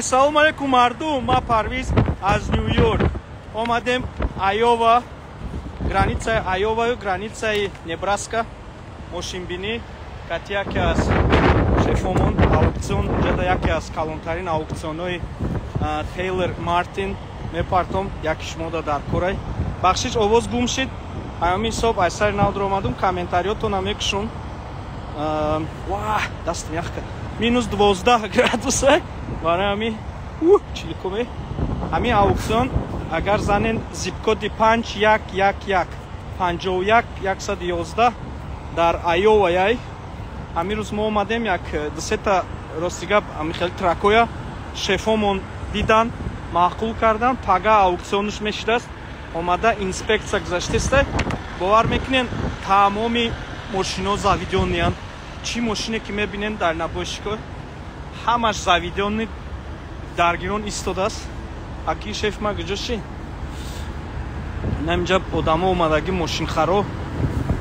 Салом алейкум, мардум. Ма Парвиз аз Нью-Йорк. Омадем Айова, границаи Айоваю границаи Небраска. Мошинбинӣ кати яке аз шефомон аукцион, ҷада яке аз калонтарин аукционҳои Тейлор Мартин мепартом, яки шумода дар корай. Бахшиш, овоз гум шид. Ҳамин ҳисоб аз сари нав омадум, комментариётона мекушум. Ва дастам ях кард. Минус 12 градуса. Барои ҳамин чиликуме. Ҳамин аукцион агар занен zip коди 5111 51 111 дар Айова яй. Ҳамин рӯз мо омадем як дусета, рости гап, ҳамин хеле тракоя шефомон дидан, маъқул кардан. Пага аукционш мешидааст. Омада инспексия гузаштеста. Бовар мекунен, тамоми мошино заведённыянд. Чӣ мошине ки мебинен дар набойщико, ҳамаш заведённый, даргирон истодааст. Аки шеф ма куҷо ши? Инаминҷа одамо омадагӣ, мошинхаро,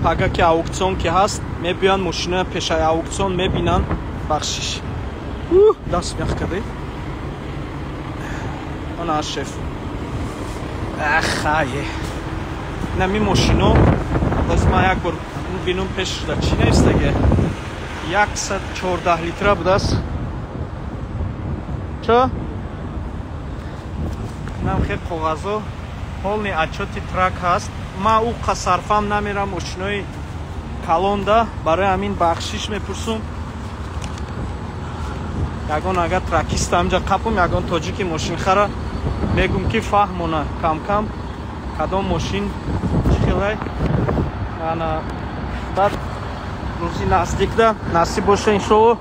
пага ки аукцион ки ҳаст, мебиёянд, мошиноя пешаи аукцион мебинанд. Бахшиш, даст ях кардӣ. Ана шеф. Ахае, инами мошино боз ман як бор бинум, пешда чӣ навистаге? 114 литра будааст. Чо инам хел коғазо, полный отчёти трак ҳаст. Ма ӯ қасарфам намерам мошинои калонда, барои ҳамин бахшиш мепурсум. Ягон агар тракиста ҳамҷа қапум, ягон тоҷики мошинхара мегум, ки фаҳмона камкам кадом мошин чӣ хелай. Ана баъд рӯзи наздикда насиб боша, иншоалло,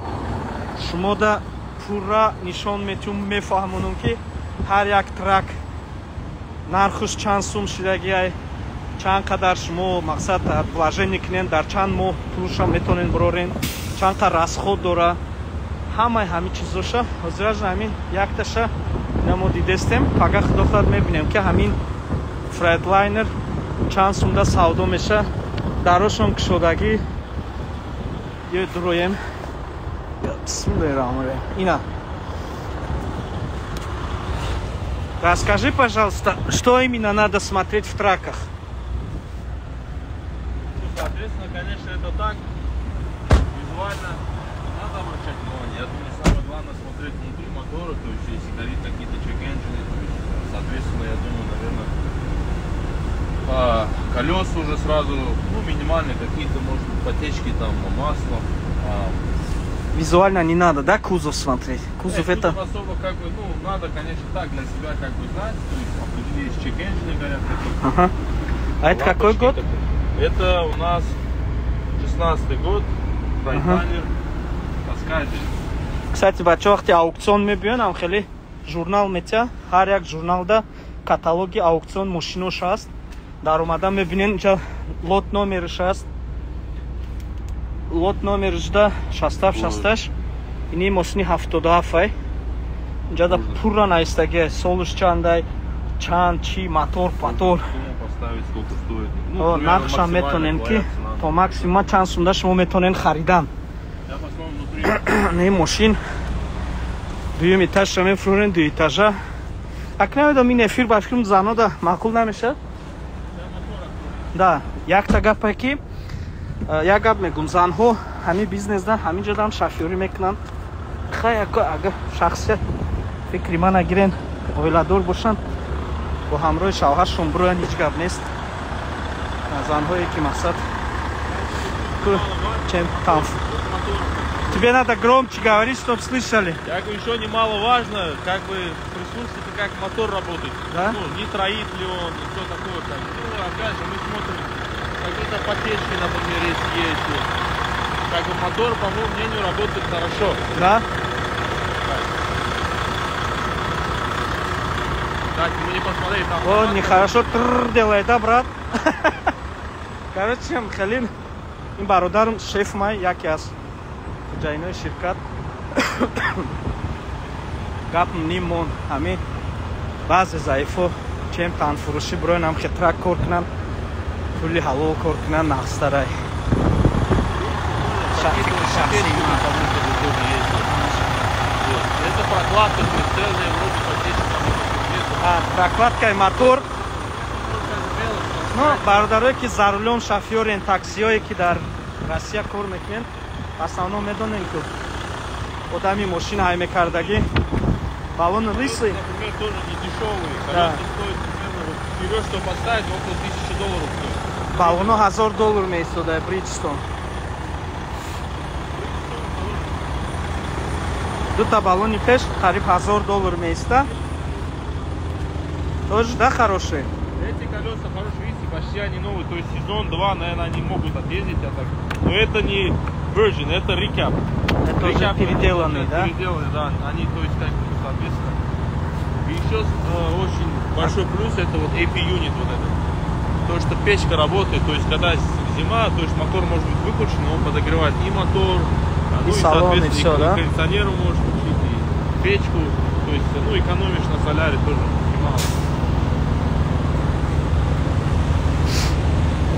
шумода пурра нишон метиҳум, мефаҳмонам, ки ҳар як трак нархуш чанд сум шидагиай, чанд қадар шумо мақсад вложение кунен, дар чанд моҳ пулша метонен бирорен, чанд қадр расход дора, ҳамаи ҳамин чизоша. Ҳозиража ҳамин якташа мо дидестем. Пага, худо хоҳад, мебинем, ки ҳамин Фрайтлайнер чанд сумда савдо меша. Дарошон кушодагӣ, ё дуроем. Бисмиллоҳи раҳмони раҳим. Ина. Расскажи, пожалуйста, что именно надо смотреть в траках? Ну, соответственно, конечно, это так. Визуально надо обращать внимание. Я думаю, самое главное — смотреть внутри мотора, то есть если горит какие-то check engine, то есть, соответственно, я думаю, наверное, колеса уже сразу, ну, минимальные какие-то, может быть, потечки там, масла. Визуально не надо, да, кузов смотреть? Кузов. Нет, это кузов особо как бы, ну, надо, конечно, так для себя как бы знать, то есть определить, check engine горят какие-то. Ага. А это какой год? Это у нас 16 год, Фрайтлайнер, Таскайдер. Кстати, бача, вақти аукцион мебиён, хеле журнал метя, ҳар як журналда каталоги аукцион мошинош ҳаст. Дар омада мебинен, инҷа лот номерш ҳаст. Лот номершда 67 68, ини мошини 77 ай. Инҷада пурра навистаги, солуш чандай, чанд чи мотор патор. Нархшам метонем, ки то максимум чанд сумда шумо метонен харидан. Не, мошин дуюм этажша мефурӯрен, ду этажа. Ак намедонам, ин эфир ба фикрам занода маъқул намешавад. Да, якта гапе ки як гап мегум: занҳо ҳамин бизнесда, ҳамин ҷодам шофёрӣ мекунанд. Хай, агар шахсият фикри мана гирен, оиладор бошанд, бо ҳамроҳи шавҳаршон бироянд, ҳеҷ гап нест. Занҳое ки мақсад чем там. Тебе надо громче говорить, чтобы слышали. Я говорю, еще немаловажно, как бы прислушаться, как мотор работает. Да? Ну, не троит ли он, и все такое. Как. Ну, опять же, мы смотрим, какие-то потечки, например, если есть. Как бы мотор, по моему мнению, работает хорошо. Да? Так, мы не посмотрели там. Он нехорошо тррр делает, да, брат? Короче, Халин, ин бародарам, шеф май, яке аз ҷайнои ширкат, гап нимон. Ҳамин баъзе заифо чем танфурӯшӣ бироян, ҳам хитрак кор кунанд, пули ҳалол кор кунанд, нағзтарай. Шахси. Вот. Это прокладка, то есть целая вроде по 10 там. Прокладкаи мотор. Ну, бародарое ки за рулём, шофёрен, таксиое ки дар Россия кор мекунен, основном медонем, ки одами мошина ҳай мекардагӣ, баллони лысый. Например, тоже не дешевые. Колеса стоят примерно, вот вперед, что поставить, около $1000 стоит. Баллоно $1000 меистода, Бриджстон. Дута баллони пеш қариб $1000 меиста. Тоже, да, хорошие? Эти колеса хорошие, видите, почти они новые, то есть сезон 2, наверное, они могут отъездить, а так. Но это не Virgin, это Recap. Это уже Recap, переделанный, да? Переделанный, да. Они, то есть, как бы, соответственно. И еще очень большой плюс, это вот AP unit вот этот. То, что печка работает, то есть, когда зима, то есть мотор может быть выключен, он подогревает и мотор, ну, и салон, и все, и да? Кондиционер можешь включить, и печку, то есть, ну, экономишь на соляре тоже немало.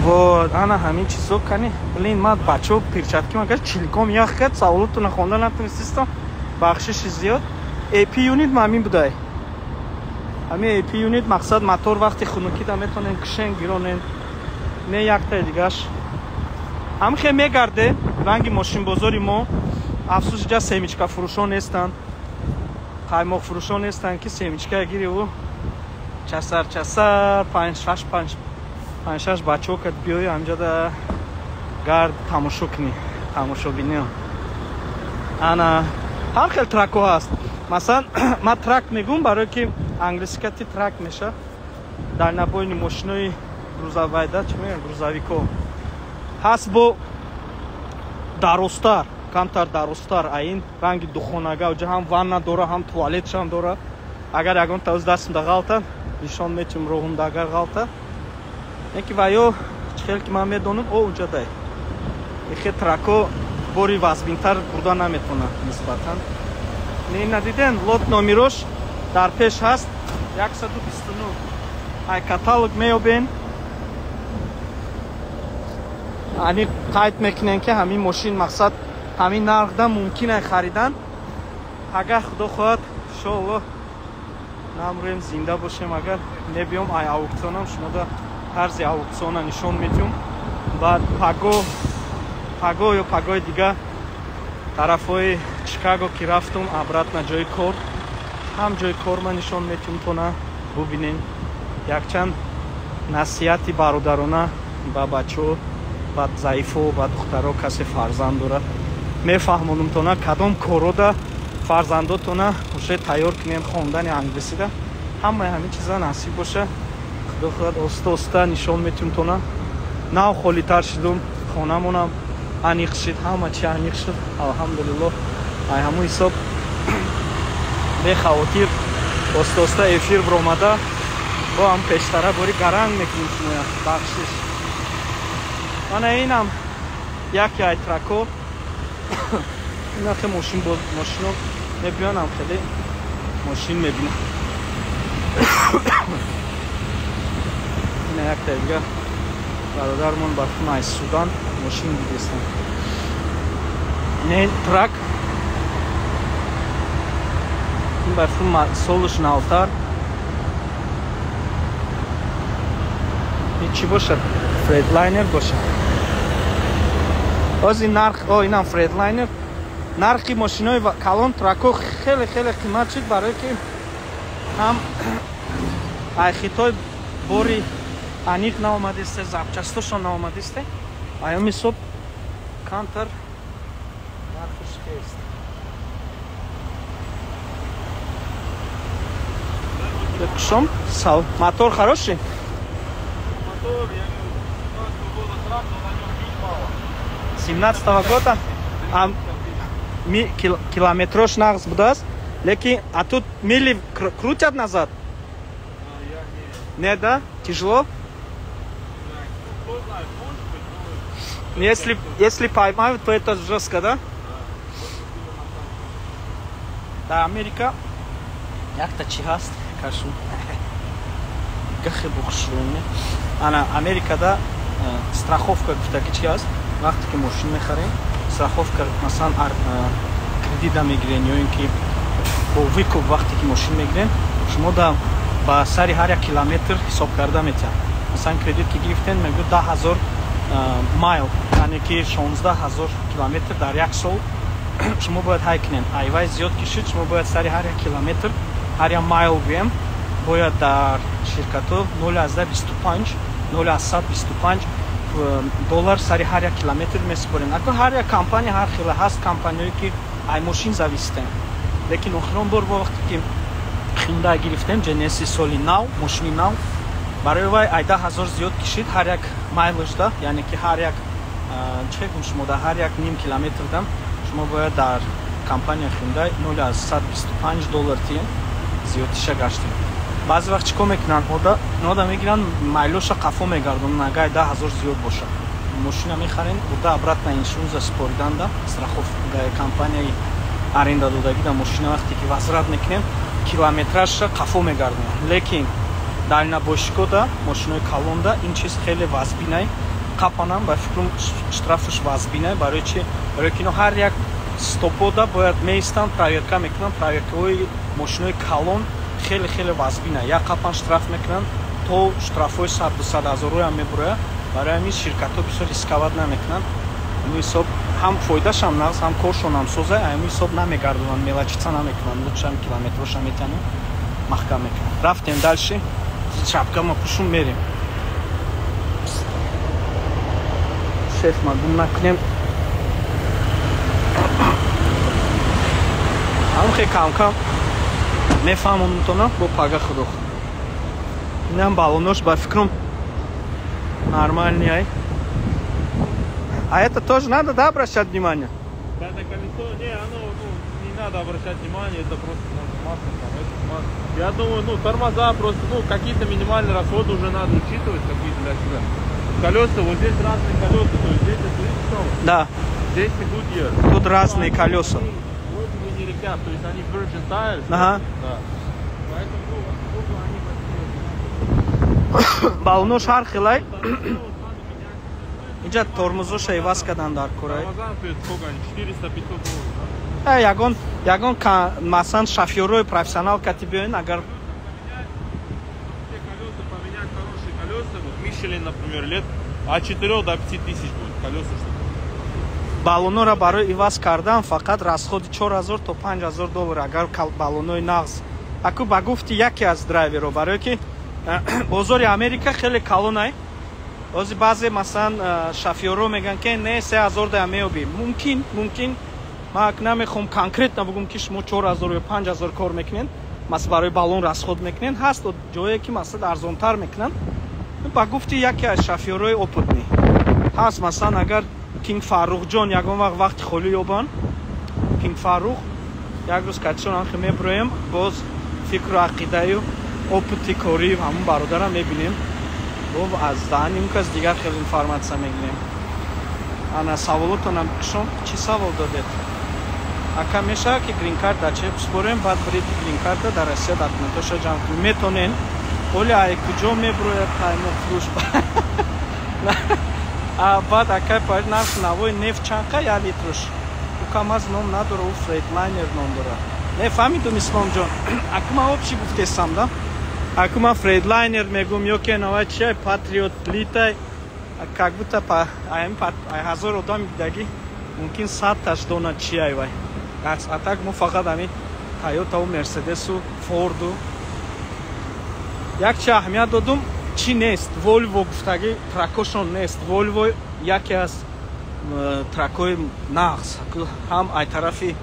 Вот, ана ҳамин чизо кани. Блин, ман бачаҳо перчатки ман чиликом ях кард, саволотона хонда натонистистам. Бахшиши зиёд. AP unit ма ҳамин будай. Ҳамин AP unit мақсад мотор вақти хунукида метонем кишен гиронен. Не яктаи дигаш. Ҳамин хел мегарде ранги мошинбозори мо. Афсӯс, иҷа семечка фурӯшон нестанд. Қаймоқ фурӯшон нестанд, ки семечка гириву часар часар панҷ шаш панҷ панҷ-шаш бачаҳо кад биёи ҳамҷода гард тамошо кунӣ, тамошобинӣ. Ана ҳар хел трако ҳаст. Масалан, ман truck мегӯм, барое ки англисикати truck меша дальнобойный мошинои грузовайда, чӣ мегӯям, грузовико ҳаст, бо дарозтар, камтар дарозтар, аин ранги духонага, уҷа ҳам ванна дора, ҳам туалетшам дора. Агар ягон тавз дастмда ғалта, нишон метим роҳумда, агар ғалта. Яки ва ё хел ки ман медонам, о уҷадай. Ихе трако бори вазбинтар бурда наметонад нисбатан. Не, надиден, lot номерош дар пеш ҳаст 129. Ай каталог меёбен. Ани қайд мекунен, ки ҳамин мошин мақсад ҳамин нархда мумкин ай харидан. Агар Худо хоҳад, иншоаллоҳ, намрӯем, зинда бошем, агар небиём ай аукционам шумода тарзи аукциона нишон медиҳум. Баъд паго ё пагои дига тарафҳои Чикаго ки рафтум, обратно ҷои кор, ҳам ҷои кор ман нишон метиҳум тона бубинем. Якчанд насиҳати бародарона ба бачаҳо, ба заифо, ба духтаро, касе фарзанд дорад, мефаҳмонум тона кадом корода фарзандотона уже тайёр кунем хондани англисида. Ҳамаи ҳамин чиза насиб боша, Худо хоҳад, оста оста нишон метиҳум тона. Нав холитар шидум, хонамонам аниқ шид, ҳама чи аниқ шуд, алҳамдулиллоҳ. Ай ҳамун ҳисоб бехавотир оста оста эфир биромада, бо ҳам пештара бори гаранг мекунем шумоя, бахшиш. Мана инам яке ай трако. Инахе мошин мошино мебиёнам, хеле мошин мебинам. Ина якта дига бародармон барфун ай Судан мошин дидестам. Не truck. Ин барфун солуш навтар. Ин чӣ бошад? Freightliner бошад. Ози нарх, о инам Freightliner. Нархи мошинои калон трако хеле хеле қимат шуд, барое ки ҳам ай Хитой бори аниқ наомадисте, запчастошон наомадисте. Аями ҳисоб камтар нархш хест. Кушом, сал. Мотор хороший? Мотор, я говорю, 17 года трак, но на нем миль мало. 17 года? А километрош нағз будааст, лекин а тут мили крутят назад? Не, да? Тяжело? Если поймают, то это жестко, да? Да, Америка. Якта чи ҳаст? Кашу. Гахе бухшруне. Ана Америкада страховка гуфтаки чи ҳаст? Вақте ки мошин мехарем, страховка, масалан, кредита мегирен ё ин ки Бо выкуп вақте ки мошин мегирен, шумо да ба сари ҳар як километр ҳисоб карда метиҳанд. Масалан, кредит ки гирифтен, мегӯ 10 000 майл, яъне ки 16 000 километр дар як сол шумо бояд ҳай кунен. Айвай зиёд кишид, шумо бояд сари ҳар як километр, ҳар як майл гӯем, бояд дар ширкатҳо 0,25, 0,25 доллар сари ҳар як километр месупорем. Ако ҳар як компания ҳар хела ҳаст, компанияе ки ай мошин зависитем. Лекин охирон бор бо вақте ки Hyundai гирифтем, Genesis, соли нав, мошини нав, барои вай ай 10 000 зиёд кишид ҳар як майлашда, яъне ки ҳар як, чӣ гум, шумо дар ҳар як ним километрда шумо бояд дар компания Hyundai 0,25 доллар тием, зиёдтиша гаштем. Баъзе вақт чӣ кор мекунанд? Ода мегиранд, майлоша қафо мегардонанд. Агар 10 000 зиёд бошад, мошина мехарен, бурда обратно иншуренса супориданда, страхов компанияи аренда додагӣ да мошина вақте ки возврат мекунем, километражша қафо мегардонанд. Лекин дальнобойщикода, мошинои калонда ин чиз хеле вазбинай, қапанам ба фикрам, штрафш вазбинай. Барои чи? Барои ки ино ҳар як стопода бояд меистанд, проверка мекунанд. Проверкаҳои мошинои калон хеле хеле вазбина, як қапан штраф мекунанд, то штрафҳои сад ҳазорҳоям мебурояд. Барои ҳамин ширкатҳо бисёр рисковать намекунанд. Ҳамин ҳисоб ҳам фоидашам нағз, ҳам коршонам соза, ҳамин ҳисоб намегардонанд, мелочиться намекунанд, лучше ҳам километроша метиҳанд, маҳкам мекунанд. Рафтем дальше, шапкама пӯшум, мерем. Шеф, ма гум накунем. Ҳам хе кам-кам мефаҳмонутона бо пага худо. Инам баллонош ба фикрам нормальный ай. А это тоже надо, да, обращать внимание? Пятое колесо, не, оно, ну, не надо обращать внимание, это просто может масло там, это масло. Я думаю, ну, тормоза просто, ну, какие-то минимальные расходы уже надо учитывать, какие-то для себя. Колеса, вот здесь разные колеса, то есть здесь это, видишь, что? Да. Здесь и Goodyear. Тут разные колеса. Они вроде бы не recap, то есть они Virgin Tires. Да. Поэтому, ну, они Баллонош ҳар хелай. Инҷа тормозоша иваз кардан дар курай. Тормоза стоят сколько они? 400-500 долларов. Ягон масалан, шофёрои профессионал кати биёен, агар Все колеса поменять, хорошие колеса, вот Michelin, например, лет от 4 до 5 тысяч будет колеса, чтобы Баллонора барои иваз кардан фақат расходи 4000 то 5000 доллар, агар баллонои нағз. Аку ба гуфти яке аз драйверо, барое ки бозори Америка хеле калонай. Ози баъзе, масалан, шофёро мегӯянд, ки не, 3000 дая меёбӣ. Мумкин, ман намехоҳам конкретно бугум, ки шумо 4000 ё 5000 кор мекунед, масалан, барои баллон расход мекунед. Ҳаст ҷое ки, масалан, арзонтар мекунанд. Ба гуфти яке аз шофёрои опытный ҳаст, масалан, агар Кинг Фаррухҷон ягон вақт вақти холӣ ёбанд, Кинг Фаррух, як рӯз катишон анхе меброем, боз фикру ақидаю опыти кории ҳамун бародарам мебинем, бо аз даҳани он кас дигар хеле информация мегирем. Ана саволотонам кушом. Чӣ савол додед, ака? Мешавад, ки гринкарт дар чеп спорем, баъд бреди гринкарта дар Россия документоша ҷамъ кунем? Метонен. Оли ай куҷо меброяд қаймоқ фурӯш? Баъд, акай, пари нархи навои нефт чанқа, як литруш? Ӯ КамАЗ ном надора, ӯ Фрейтлайнер ном дора. Не фаҳмидум, Исломҷон. Аку ман общий гуфтесам да. Аку ман Фрейтлайнер мегум ё ки навай чиай, Патриот литай, как будто ай ҳазор одами дидагӣ мумкин 100-таш донад чиай вай. А так мо фақат ҳамин Тойотаву Мерседесу Форду. Як чи аҳамият додум, чӣ нест? Волво гуфтагӣ тракошон нест. Волво яке аз тракҳои нағз, ҳам ай тарафи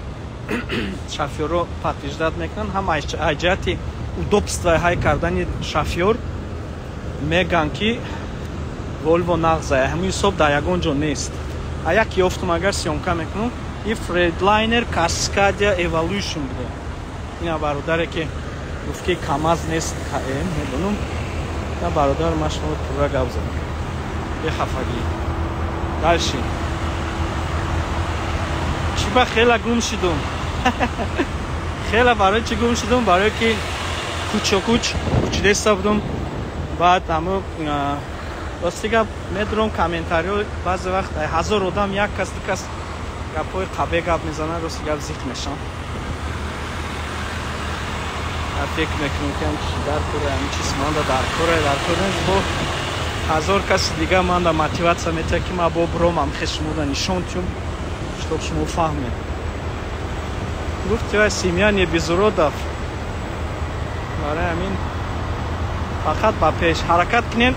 шофёро подтверждать мекунанд, ҳам ай ҷиҳати удобствои ҳай кардани шофёр мегӯянд, ки Волво нағза. Ҳамин ҳисоб дар ягон ҷо нест. А як ёфтум, агар съёмка мекунам, и Фредлайнер Каскадия Evolution буда. Ина бародаре ки гуфт, ки КамАЗ нест, медонум. На, бародар, ман шумо пурра гап задам, бехафагӣ. Дальше чӣ? Ба хела гум шудум, хела. Барои чӣ гум шудум? Барое ки кучо куч кучидеста будум. Баъд ҳамо, рости гап, медурам комментариҳо, баъзе вақт ҳазор одам як кас, ду кас гапҳои қабе гап мезанад, рости гап, зиқ мешавам. Фикр мекунам ки ҳамчи дар кора, ҳамин чиз манда дар кора, дар кор нест. Бо ҳазор каси дига манда мотиватсия метиҳад, ки ман бо бромам хе шумода нишон тиҳум, чтоб шумо фаҳмед. Гуфти вай, семья не без уродов. Барои ҳамин фақат ба пеш ҳаракат кунем.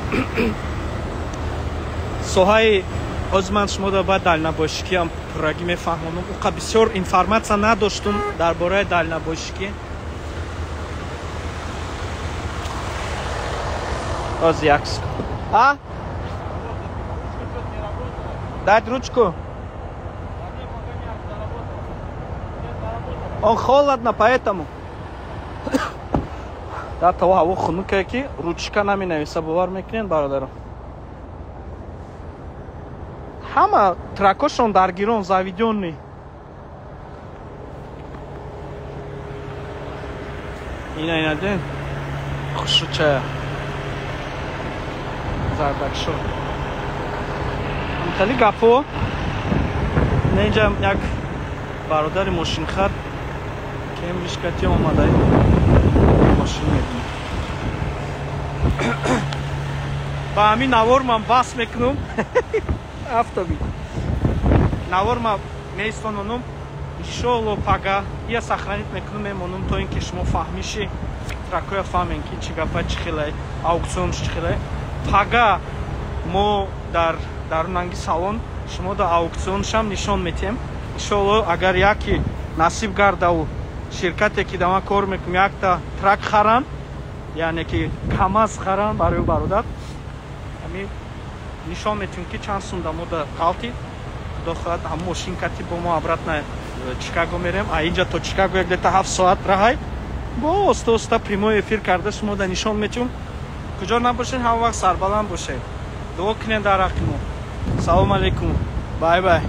Соҳаи ҳозир ман шумода баъд дальнобойщикиам пуррагӣ мефаҳмонам. Уқа бисёр информатсия надоштум дар бораи дальнобойщикӣ. Ҳозир як а? Дать ручку? Он холодно, поэтому. Да, того ҳаво хунукае, ки ручка наменависа, бовар мекунед, бародаро? Ҳама тракошон дар гирон заведённый. Ина ина ден хушручая зардакшо. Хеле гапо. Инҷа як бародари мошинхар кембрижкати омада мошин мебинем. Ба ҳамин навор ман бас мекунам. Автоби. Навор ман меистононам. Иншоалло пага я сохранить мекунам, мемонам, то ин ки шумо фаҳмиши тракоя фаҳмем, ки чӣ гапа, чӣ хелай, аукцион чӣ хелай. Пага мо дар дарунанги салон шумо да аукционшам нишон метиҳем. Иншоалло агар яке насиб гардаву ширкате ки да ман кор мекунам якта трак харанд, яъне ки КамАЗ харанд барои бародар, ҳамин нишон метиҳем, ки чанд сум да мо да ғалтид. Худо хоҳад, ҳам мошин кати бо мо обратно Чикаго мерем. А инҷа то Чикаго як где-то 7 соат раҳай. Бо оста оста прямой эфир карда шумо да нишон метиҳем. Куҷо набошед, ҳама вақт сарбаланд бошед. Дуо кунед дар ҳаққи мо. Салом алейкум. Бай бай.